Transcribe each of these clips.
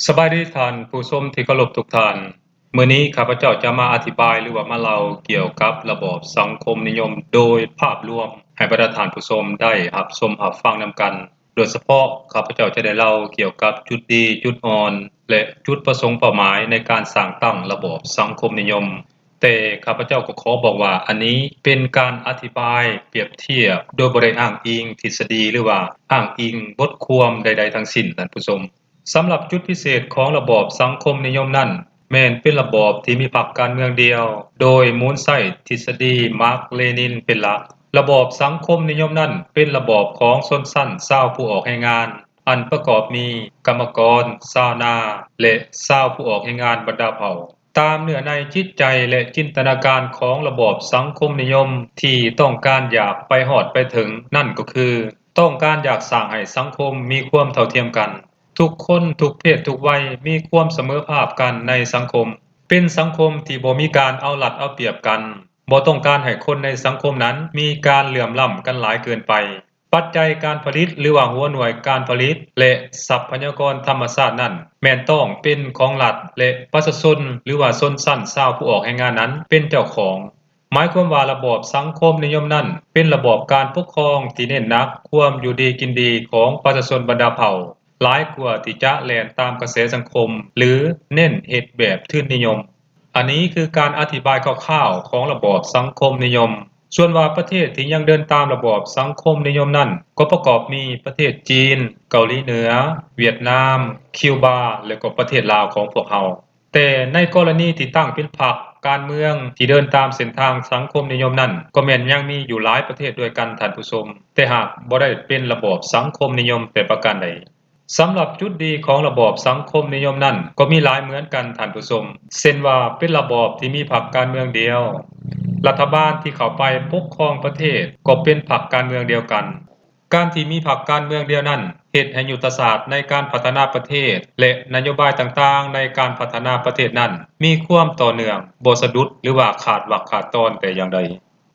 ສະບາຍດີທ່ານຜູ້ຊົມທີ່ເຄົາລົບທຸກທ່ານ. ມື້ນີ້ຂ້າພະເຈົ້າຈະມາອະທິບາຍ ຫຼືວ່າມາເລົ່າກ່ຽວກັບລະບອບສັງຄົມນິຍົມໂດຍພາບລວມ ໃຫ້ບັນດາທ່ານຜູ້ຊົມໄດ້ຮັບຊົມຮັບຟັງນຳກັນ. ໂດຍສະເພາະ ຂ້າພະເຈົ້າຈະໄດ້ເລົ່າກ່ຽວກັບຈຸດດີ, ຈຸດອ່ອນ ແລະ ຈຸດປະສົງເປົ້າໝາຍໃນການສ້າງຕັ້ງລະບອບສັງຄົມນິຍົມ. ແຕ່ຂ້າພະເຈົ້າກໍຂໍບອກວ່າ ອັນນີ້ເປັນການອະທິບາຍປຽບທຽບ ໂດຍບໍ່ໄດ້ອ້າງອີງທິດສະດີ ຫຼືວ່າອ້າງອີງບົດຄວາມໃດໆທັງສິ້ນ, ທ່ານຜູ້ຊົມ. ສຳລັບຈຸດພິເສດຂອງລະບອບສັງຄົມນິຍົມນັ້ນ ແມ່ນເປັນລະບອບທີ່ມີພັກການເມືອງດຽວ ໂດຍໝູນໃຊ້ທິດສະດີມາກ-ເລນິນເປັນຫຼັກ. ລະບອບສັງຄົມນິຍົມນັ້ນເປັນລະບອບຂອງຊົນຊັ້ນຊາວຜູ້ອອກແຮງງານ ອັນປະກອບມີກຳມະກອນ, ຊາວນາ ແລະ ຊາວຜູ້ອອກແຮງງານບັນດາເຜົ່າ. ຕາມເນື້ອໃນຈິດໃຈ ແລະ ຈິນຕະນາການຂອງລະບອບສັງຄົມນິຍົມທີ່ຕ້ອງການຢາກໄປຮອດໄປເຖິງນັ້ນກໍຄື ຕ້ອງການຢາກສ້າງໃຫ້ສັງຄົມມີຄວາມເທົ່າທຽມກັນ. ທຸກຄົນ, ທຸກເພດ, ທຸກໄວ ມີຄວາມສະເໝີພາບກັນໃນສັງຄົມ. ເປັນສັງຄົມທີ່ບໍ່ມີການເອົາລັດເອົາປຽບກັນ, ບໍ່ຕ້ອງການໃຫ້ຄົນໃນສັງຄົມນັ້ນມີການເຫຼື່ອມລ້ຳກັນຫຼາຍເກີນໄປ. ປັດໄຈການຜະລິດ ຫຼືວ່າຫົວໜ່ວຍການຜະລິດ ແລະ ຊັບພະຍາກອນທຳມະຊາດນັ້ນ ແມ່ນຕ້ອງເປັນຂອງລັດ ແລະ ປະຊາຊົນ ຫຼືວ່າຊົນຊັ້ນຊາວຜູ້ອອກແຮງງານນັ້ນເປັນເຈົ້າຂອງ. ໝາຍຄວາມວ່າລະບອບສັງຄົມນິຍົມນັ້ນເປັນລະບອບການປົກຄອງທີ່ເນັ້ນໜັກຄວາມຢູ່ດີກິນດີຂອງປະຊາຊົນບັນດາເຜົ່າ ຫຼາຍກວ່າທີ່ຈະແລ່ນຕາມກະແສສັງຄົມ ຫຼື ເນັ້ນເຮັດແບບທຶນນິຍົມ. ອັນນີ້ຄືການອະທິບາຍຄ່າວໆຂອງລະບອບສັງຄົມນິຍົມ. ສ່ວນວ່າປະເທດທີ່ຍັງເດີນຕາມລະບອບສັງຄົມນິຍົມນັ້ນ ກໍປະກອບມີປະເທດຈີນ, ເກົາຫຼີເໜືອ, ຫວຽດນາມ, ຄິວບາ ແລະ ກໍປະເທດລາວຂອງພວກເຮົາ. ແຕ່ໃນກໍລະນີທີ່ຕັ້ງເປັນພັກການເມືອງທີ່ເດີນຕາມເສັ້ນທາງສັງຄົມນິຍົມນັ້ນ ກໍແມ່ນຍັງມີຢູ່ຫຼາຍປະເທດດ້ວຍກັນ, ທ່ານຜູ້ຊົມ, ແຕ່ຫາກບໍ່ໄດ້ເປັນລະບອບສັງຄົມນິຍົມແຕ່ປະການໃດ. ສຳລັບຈຸດດີຂອງລະບອບສັງຄົມນິຍົມນັ້ນກໍມີຫຼາຍເໝືອນກັນ, ທ່ານຜູ້ຊົມ, ເຊັ່ນວ່າເປັນລະບອບທີ່ມີພັກການເມືອງດຽວ, ລັດຖະບານທີ່ເຂົ້າໄປປົກຄອງປະເທດກໍເປັນພັກການເມືອງດຽວກັນ. ການທີ່ມີພັກການເມືອງດຽວນັ້ນ ເຮັດໃຫ້ຍຸດທະສາດໃນການພັດທະນາປະເທດ ແລະ ນະໂຍບາຍຕ່າງໆໃນການພັດທະນາປະເທດນັ້ນ ມີຄວາມຕໍ່ເນື່ອງ, ບໍ່ສະດຸດ ຫຼືວ່າຂາດວັກຂາດຕອນແຕ່ຢ່າງໃດ.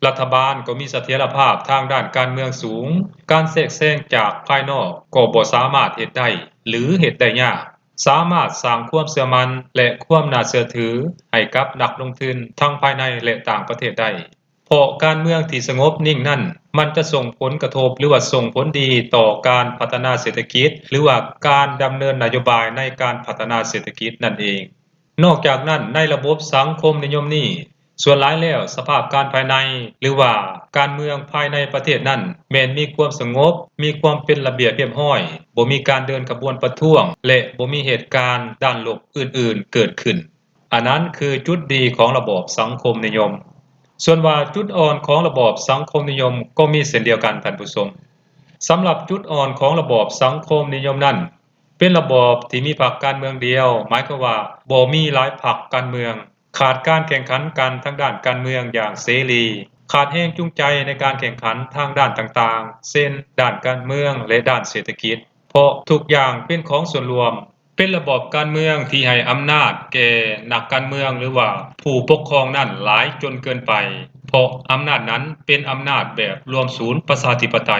ລັດຖະບານກໍມີສະຖຽນລະພາບທາງດ້ານການເມືອງສູງ, ການແຊກແຊງຈາກພາຍນອກກໍບໍ່ສາມາດເຮັດໄດ້ ຫຼື ເຮັດໄດ້ຍາກ, ສາມາດສ້າງຄວາມເຊື່ອໝັ້ນ ແລະ ຄວາມໜ້າເຊື່ອຖືໃຫ້ກັບນັກລົງທຶນທັງພາຍໃນ ແລະ ຕ່າງປະເທດໄດ້. ເພາະການເມືອງທີ່ສະຫງົບນິ່ງນັ້ນ ມັນຈະສົ່ງຜົນກະທົບ ຫຼືວ່າສົ່ງຜົນດີຕໍ່ການພັດທະນາເສດຖະກິດ ຫຼືວ່າການດຳເນີນນະໂຍບາຍໃນການພັດທະນາເສດຖະກິດນັ້ນເອງ. ນອກຈາກນັ້ນ, ໃນລະບົບສັງຄົມນິຍົມນີ້ ສ່ວນຫຼາຍແລ້ວສະພາບການພາຍໃນ ຫຼືວ່າການເມືອງພາຍໃນປະເທດນັ້ນ ແມ່ນມີຄວາມສະຫງົບ, ມີຄວາມເປັນລະບຽບຮຽບຮ້ອຍ, ບໍ່ມີການເດີນຂະບວນປະທ້ວງ ແລະ ບໍ່ມີເຫດການດ້ານລົບອື່ນໆເກີດຂຶ້ນ. ອັນນັ້ນຄືຈຸດດີຂອງລະບອບສັງຄົມນິຍົມ. ສ່ວນວ່າຈຸດອ່ອນຂອງລະບອບສັງຄົມນິຍົມກໍມີເຊັ່ນດຽວກັນ, ທ່ານຜູ້ຊົມ. ສຳລັບຈຸດອ່ອນຂອງລະບອບສັງຄົມນິຍົມນັ້ນ ເປັນລະບອບທີ່ມີພັກການເມືອງດຽວ, ໝາຍຄວາມວ່າບໍ່ມີຫຼາຍພັກການເມືອງ, ຂາດການແຂ່ງຂັນກັນທາງດ້ານການເມືອງຢ່າງເສລີ, ຂາດແຮງຈູງໃຈໃນການແຂ່ງຂັນທາງດ້ານຕ່າງໆ ເຊັ່ນ ດ້ານການເມືອງ ແລະ ດ້ານເສດຖະກິດ, ເພາະທຸກຢ່າງເປັນຂອງສ່ວນລວມ. ເປັນລະບອບການເມືອງທີ່ໃຫ້ອຳນາດແກ່ນັກການເມືອງ ຫຼືວ່າຜູ້ປົກຄອງນັ້ນຫຼາຍຈົນເກີນໄປ, ເພາະອຳນາດນັ້ນເປັນອຳນາດແບບລວມສູນປະຊາທິປະໄຕ.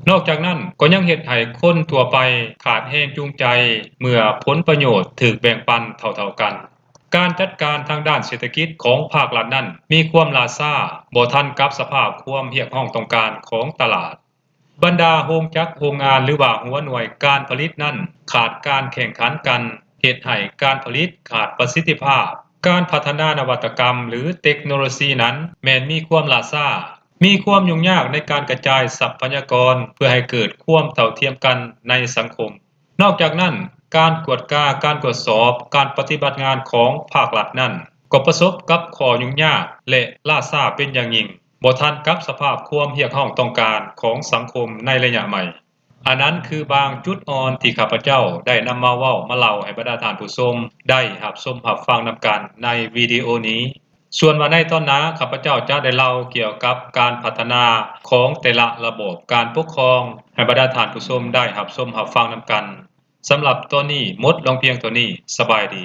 ນອກຈາກນັ້ນກໍຍັງເຮັດໃຫ້ຄົນທົ່ວໄປຂາດແຮງຈູງໃຈເມື່ອຜົນປະໂຫຍດຖືກແບ່ງປັນເທົ່າໆກັນ. ການຈັດການທາງດ້ານເສດຖະກິດຂອງພາກລັດນັ້ນມີຄວາມຫຼ້າຊ້າ, ບໍ່ທັນກັບສະພາບຄວາມຮຽກຮ້ອງຕ້ອງການຂອງຕະຫຼາດ. ບັນດາໂຮງຈັກໂຮງງານ ຫຼືວ່າຫົວໜ່ວຍການຜະລິດນັ້ນຂາດການແຂ່ງຂັນກັນ, ເຮັດໃຫ້ການຜະລິດຂາດປະສິດທິພາບ. ການພັດທະນານະວັດຕະກຳ ຫຼື ເຕັກໂນໂລຊີນັ້ນແມ່ນມີຄວາມຫຼ້າຊ້າ, ມີຄວາມຫຍຸ້ງຍາກໃນການກະຈາຍຊັບພະຍາກອນເພື່ອໃຫ້ເກີດຄວາມເທົ່າທຽມກັນໃນສັງຄົມ. ນອກຈາກນັ້ນ, ການກວດກາ, ການກວດສອບ, ການປະຕິບັດງານຂອງພາກລັດນັ້ນ ກໍປະສົບກັບຂໍ້ຫຍຸ້ງຍາກ ແລະ ລ້າຊ້າເປັນຢ່າງຍິ່ງ, ບໍ່ທັນກັບສະພາບຄວາມຮຽກຮ້ອງຕ້ອງການຂອງສັງຄົມໃນໄລຍະໃໝ່. ອັນນັ້ນຄືບາງຈຸດອ່ອນທີ່ຂ້າພະເຈົ້າໄດ້ນຳມາເວົ້າມາເລົ່າໃຫ້ບັນດາທ່ານຜູ້ຊົມໄດ້ຮັບຊົມຮັບຟັງນຳກັນໃນວິດີໂອນີ້. ສ່ວນວ່າໃນຕອນໜ້າ ຂ້າພະເຈົ້າຈະໄດ້ເລົ່າກ່ຽວກັບການພັດທະນາຂອງແຕ່ລະລະບອບການປົກຄອງ ໃຫ້ບັນດາທ່ານຜູ້ຊົມໄດ້ຮັບຊົມຮັບຟັງນຳກັນ. ສຳລັບຕອນນີ້ໝົດລົງພຽງເທົ່ານີ້. ສະບາຍດີ.